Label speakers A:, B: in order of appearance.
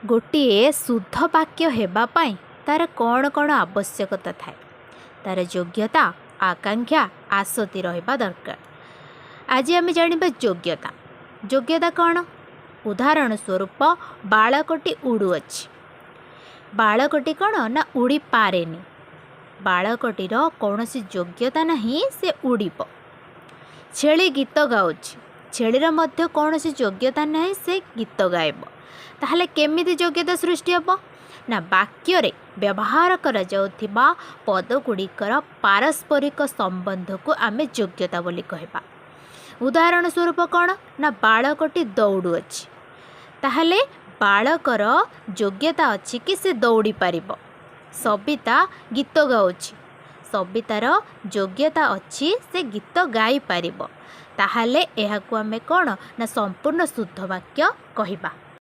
A: ଗୋଟିଏ ଶୁଦ୍ଧ ବାକ୍ୟ ହେବା ପାଇଁ ତା'ର କ'ଣ କ'ଣ ଆବଶ୍ୟକତା ଥାଏ? ତା'ର ଯୋଗ୍ୟତା, ଆକାଂକ୍ଷା, ଆସତି ରହିବା ଦରକାର। ଆଜି ଆମେ ଜାଣିବା ଯୋଗ୍ୟତା। ଯୋଗ୍ୟତା କ'ଣ? ଉଦାହରଣ ସ୍ୱରୂପ, ବାଳକଟି ଉଡ଼ୁଅଛି। ବାଳକଟି କ'ଣ ନା ଉଡ଼ିପାରେନି। ବାଳକଟିର କୌଣସି ଯୋଗ୍ୟତା ନାହିଁ ସେ ଉଡ଼ିବ। ଛେଳି ଗୀତ ଗାଉଛି। ଛେଳିର ମଧ୍ୟ କୌଣସି ଯୋଗ୍ୟତା ନାହିଁ ସେ ଗୀତ ଗାଇବ। ତାହେଲେ କେମିତି ଯୋଗ୍ୟତା ସୃଷ୍ଟି ହେବ? ନା ବାକ୍ୟରେ ବ୍ୟବହାର କରାଯାଉଥିବା ପଦଗୁଡ଼ିକର ପାରସ୍ପରିକ ସମ୍ବନ୍ଧକୁ ଆମେ ଯୋଗ୍ୟତା ବୋଲି କହିବା। ଉଦାହରଣ ସ୍ୱରୂପ କ'ଣ ନା ବାଳକଟି ଦୌଡ଼ୁଅଛି। ତାହେଲେ ବାଳକର ଯୋଗ୍ୟତା ଅଛି କି ସେ ଦୌଡ଼ି ପାରିବ। ସବିତା ଗୀତ ଗାଉଛି। ସବିତାର ଯୋଗ୍ୟତା ଅଛି ସେ ଗୀତ ଗାଇପାରିବ। ତାହେଲେ ଏହାକୁ ଆମେ କ'ଣ ନା ସମ୍ପୂର୍ଣ୍ଣ ଶୁଦ୍ଧ ବାକ୍ୟ କହିବା।